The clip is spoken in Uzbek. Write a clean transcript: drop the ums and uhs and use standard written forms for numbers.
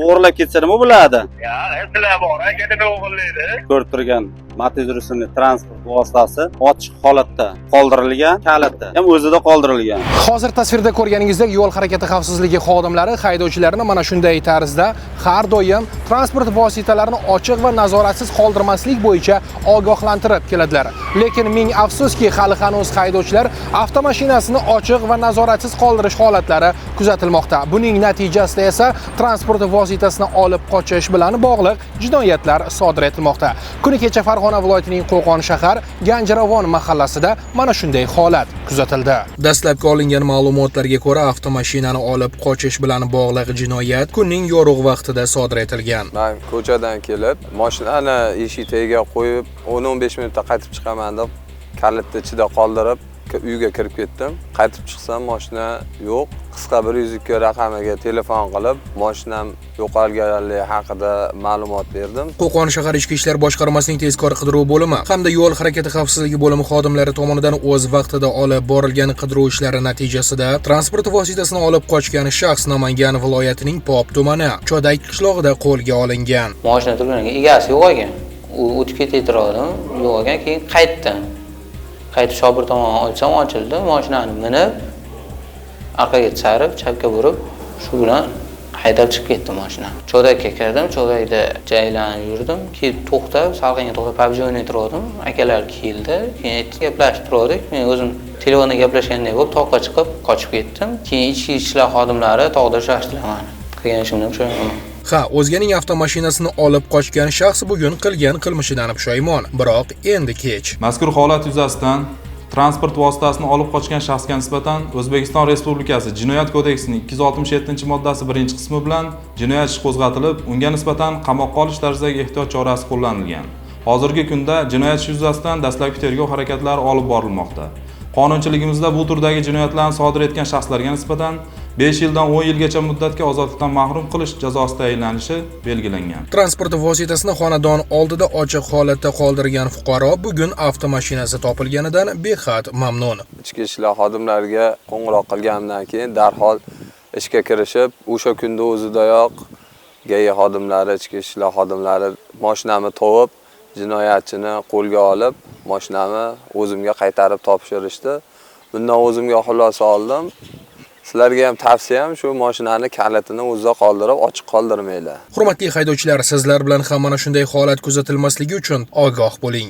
O'g'irlab ketsa nima bo'ladi? Ya, sizlar bor, aka, nima o'g'irlaydi? Ko'rib turgan Matiz rusumli transport vositasi ochiq holatda qoldirilgan, kaliti ham o'zida qoldirilgan. Hozir tasvirda ko'rganingizdek, yo'l harakati xavfsizligi xodimlari haydovchilarni mana shunday tarzda har doim transport vositalarini ochiq va nazoratsiz qoldirmaslik bo'yicha ogohlantirib keladilar. Lekin ming afsuski, hali hanuz haydovchilar avtomashinasini ochiq va nazoratsiz qoldirish holatlari kuzatilmoqda. Buning natijasida esa transport vositasini olib qochish bilan bog'liq jinoyatlar sodir etilmoqda. Kuni kecha Farg'ona viloyatining Qo'qon shahar Ganjiravon mahallasida mana shunday holat kuzatildi. Dastlabki olingan ma'lumotlarga ko'ra, avtomashinani olib qochish bilan bog'liq jinoyat kunning yorug' vaqtida sodir etilgan. Man ko'chadan kelib, mashinani eshik tagiga qo'yib, 10-15 minutda qaytib chiqaman deb kalitni ichida qoldirib, uyga kirib ketdim. Qaytib chiqsam, mashina yo'q. Qisqa 102 raqamiga telefon qilib, mashinam yo'qolganligi haqida ma'lumot berdim. Qo'qon shahar Ichki ishlar boshqarmasining tezkor qidiruv bo'limi hamda yo'l harakati xavfsizligi bo'limi xodimlari tomonidan o'z vaqtida olib borilgan qidiruv ishlari natijasida transport vositasini olib qochgan shaxs Namangan viloyatining Pop tumani Chodak qishlog'ida qo'lga olingan. Moshina turgan ekan, egasi yo'q ekan. U o'tib ketayotgandim, yo'q ekan, keyin qaytdim. Qaytib shopir tomon ochsam ochildi, mashinani minib orqaga chiqarib, chapga burib, shu bilan haydab chiqib ketdim mashina. Chodakka kirdim, chodakda jaylanib yurdim. Keyin to'xtab, salqinga to'xtab PUBG o'ynay turgandim. Akalar keldi, keyin aytdi, gaplashib turgandik. Men o'zim telefonda gaplashgandek bo'lib toqqa chiqib qochib ketdim. Keyin ichki ishlar xodimlari tog'da ushlashdilar mani. Qilgan ishimdan pushaymonman. Ha, o'zganing avtomashinasini olib qochgan shaxs bugun qilgan qilmishidan pushaymon, biroq endi kech. Mazkur holat yuzasidan transport vositasini olib qochgan shaxsga nisbatan O'zbekiston Respublikasi Jinoyat kodeksining 267-moddasi 1-qismi bilan jinoyat ishi qo'zg'atilib, unga nisbatan qamoqqa olish tarzidagi ehtiyot chorasi qo'llanilgan. Hozirgi kunda jinoyat ishi yuzasidan dastlabki tergov harakatlari olib borilmoqda. Qonunchiligimizda bu turdagi jinoyatlarni sodir etgan shaxslarga nisbatan 5 yildan 10 yilgacha muddatga ozodlikdan mahrum qilish jazosi tayinlanishi belgilangan. Transport vositasini xonadon oldida ochiq holatda qoldirgan fuqaro bugun avtomashinasi topilganidan behad mamnun. Ichki ishlar xodimlariga qo'ng'iroq qilganimdan keyin darhol ishga kirishib, o'sha kunda o'zidayoq GAI xodimlari, ichki ishlar xodimlari mashinamni topib, jinoyatchini qo'lga olib, mashinamni o'zimga qaytarib topshirishdi. Bundan o'zimga xulosa oldim. Sizlarga ham tavsiyam shu mashinani kalitini o'zida qoldirib, ochiq qoldirmanglar. Hurmatli haydovchilar, sizlar bilan ham mana shunday holat kuzatilmasligi uchun ogoh bo'ling.